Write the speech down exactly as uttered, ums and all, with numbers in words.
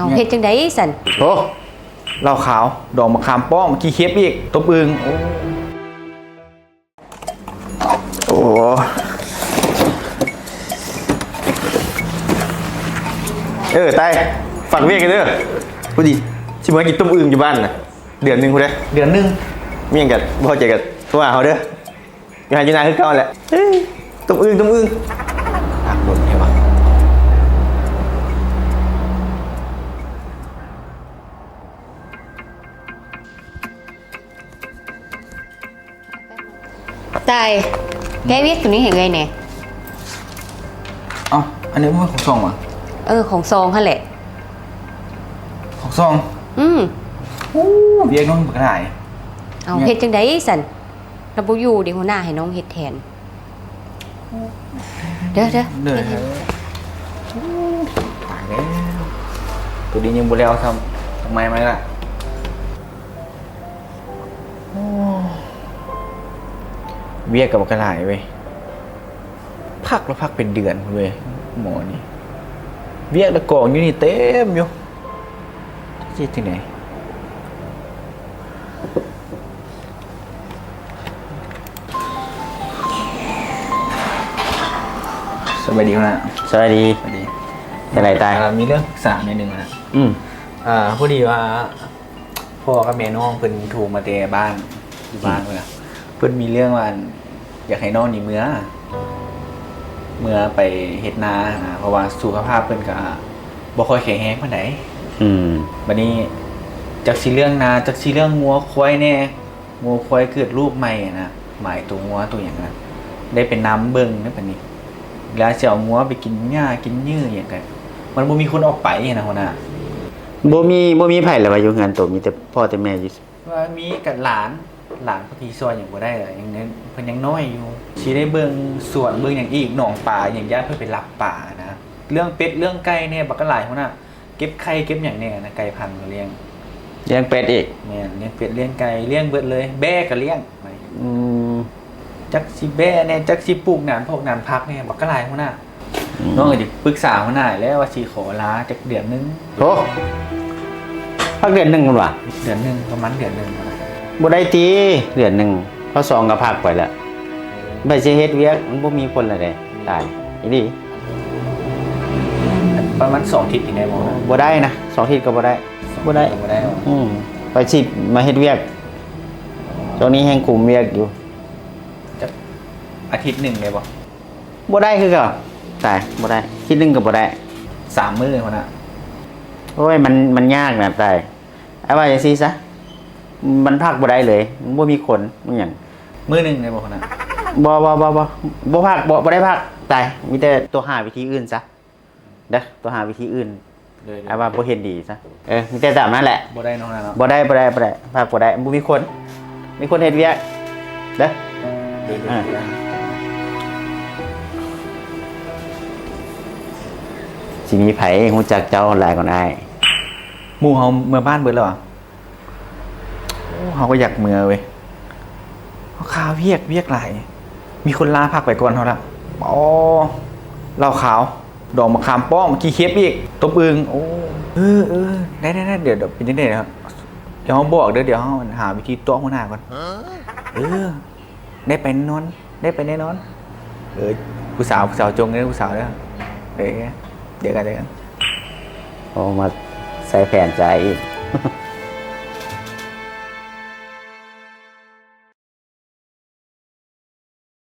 เอาเฮ็ดจั่งใดสั่น โอ้ เหล้าขาว ดองมะขามป้อม ขี้เข็บอีก ต้มอึ่ง โอ้ โอ้ เออ ตาย ฝากเวียกกันเด้อ พอดี สิมากินต้มอึ่งอยู่บ้านน่ะ เดือนหนึ่งพุ้นเด้ เดือนหนึ่ง มีหยังกัน บ่เข้าใจกัน โทรหาเฮาเด้อ อยู่ไฮ่อยู่นาคือเก่าแหละ เฮ้ย ต้มอึ่ง ต้มอึ่ง ปากบ่นแท้วะ ตาย แกะเวียกตัวนี้ให้เอื้อยแหน่ เอ้า อันนี้มันของซองหวา เออ ของซองหั่นแหละ ของซอง อืม โอ้ เวียกน้องบักหลาย เอา เนี่ย เฮ็ดจั่งใดสั่น เราบ่อยู่เด้ หัวหน้าให้น้องเฮ็ดแทน เด้อ เด้อ เด้อ เฮ็ดแทน ตายแล้ว ตัวนี้ยังบ่แล้วซ้ำ ทำไมไหมล่ะ โอ้ เวียกก็บักหลายเว้ย พักแล้วพักเป็นเดือนเว้ย หมอนี่ เวียกแล้วกองอยู่นี่เต็มอยู่ สิเฮ็ดจั่งใด สบายดีหัวหน้า สบายดี สบายดี จั่งใดตาย เอ่อ มีเรื่องปรึกษาหน่อยหนึ่งหัวหน้า อืม อ่า พอดีว่า พ่อกับแม่น้องเพิ่นโทรมาแต่บ้าน อยู่บ้าน อืม เพิ่นน่ะ เพิ่นมีเรื่องว่า อยากให้น้องนี่เมือ เมือไปเฮ็ดนานะ เพราะว่าสุขภาพเพิ่นก็บ่ค่อยแข็งแรงปานใด อืม บัดนี้จักสิเรื่องนา จักสิเรื่องงัวควายแหน่ งัวควายเกิดลูกใหม่นะ หมายตัวงัวตัวหยังนะ ได้ไปนำเบิ่งนะบัดนี้ แล้วสิเอางัวไปกินหญ้ากินเหยื่อหยังกัน มันบ่มีคนออกไปนะหัวหน้า บ่มี บ่มีไผแล้วว่าอยู่เฮือนโต มีแต่พ่อแต่แม่อยู่ ว่ามีกับหลาน หลานพอดีซอยหยังบ่ได้เลย ยัง เพิ่นยังน้อยอยู่ สิได้เบิ่งสวนเบิ่งหยังอีก หนองปลาหยัง ย้านเพิ่นไปลักปลานะ เรื่องเป็ดเรื่องไก่แหน่ บักหลายหัวหน้า เก็บไข่เก็บหยังแหน่นะ ไก่พันธุ์ก็เลี้ยง เลี้ยงเป็ดอีก แม่น เลี้ยงเป็ดเลี้ยงไก่ เลี้ยงเบิดเลย แบ้ก็เลี้ยง อืม จักสิแบ้แหน่ จักสิปลูกหนานพอกหนานผักแหน่ บักหลายหัวหน้า อืม น้องก็สิปรึกษาหัวหน้าแล้วว่าสิขอลาจักเดือนหนึ่ง โห พักเดือนหนึ่งพุ่นวะ เดือนหนึ่ง ประมาณเดือนหนึ่งหัวหน้า บ่ได้ติ เดือนหนึ่ง พอสองก็พักไปแล้ว ไปสิเฮ็ดเวียก มันบ่มีคนละเด้ ตาย อีหลี ประมาณสองอาทิตย์นี่ได้บ่ บ่ได้นะ สองอาทิตย์ก็บ่ได้ บ่ได้ บ่ได้หรอ อืม ไปสิมาเฮ็ดเวียก ช่วงนี้แฮ่งคุมเวียกอยู่ จักอาทิตย์หนึ่งได้บ่ บ่ได้คือเก่า ตาย บ่ได้ อาทิตย์หนึ่งก็บ่ได้ สามมื้อหัวหน้า โอ้ย มัน มันยากนะ ตาย เอาว่าจั่งซี้ซะ มันพักบ่ได้เลย มันบ่มีคน มันหยัง มื้อหนึ่งได้บ่หัวหน้า บ่ บ่ บ่ บ่ บ่พัก บ่ บ่ได้พัก ตาย มีแต่ตัวหาวิธีอื่นซะ เด้อ ตัวหาวิธีอื่น โดย โดย อ้ายว่าบ่เห็นดีซะ เออ มีแต่ตามนั้นแหละ บ่ได้เนาะหัวหน้าเนาะ บ่ได้ บ่ได้ บ่ได้ พักบ่ได้ บ่มีคน มีคนเฮ็ดเวียก เด้อ โดย โดย อ่า สิมีไผรู้จักเจ้าหลายกว่าอ้าย หมู่เฮาเมือบ้านเบิดแล้วอะ โอ้ เฮาก็อยากเมือเว้ย เฮาคาเวียก เวียกหลาย มีคนลาพักไปก่อนเฮาละ อ๋อ เหล้าขาว ดองมะขามป้อม ขี้เข็บอีก ต้มอึ่ง โอ้ เออ เออ ได้ ได้ ได้ เดี๋ยว เดี๋ยวเป็นจั่งใด๋ครับ เดี๋ยวเฮาบอกเด้อ เดี๋ยวเฮาหาวิธีตั๋วหัวหน้าก่อน เออ ได้ไปแน่นอน ได้ไปแน่นอน เออ ผู้สาว ผู้สาวจงเด้อ ผู้สาวเด้อ เออ เจอกัน เจอกัน โอ้ มาใส่แผนใจอีก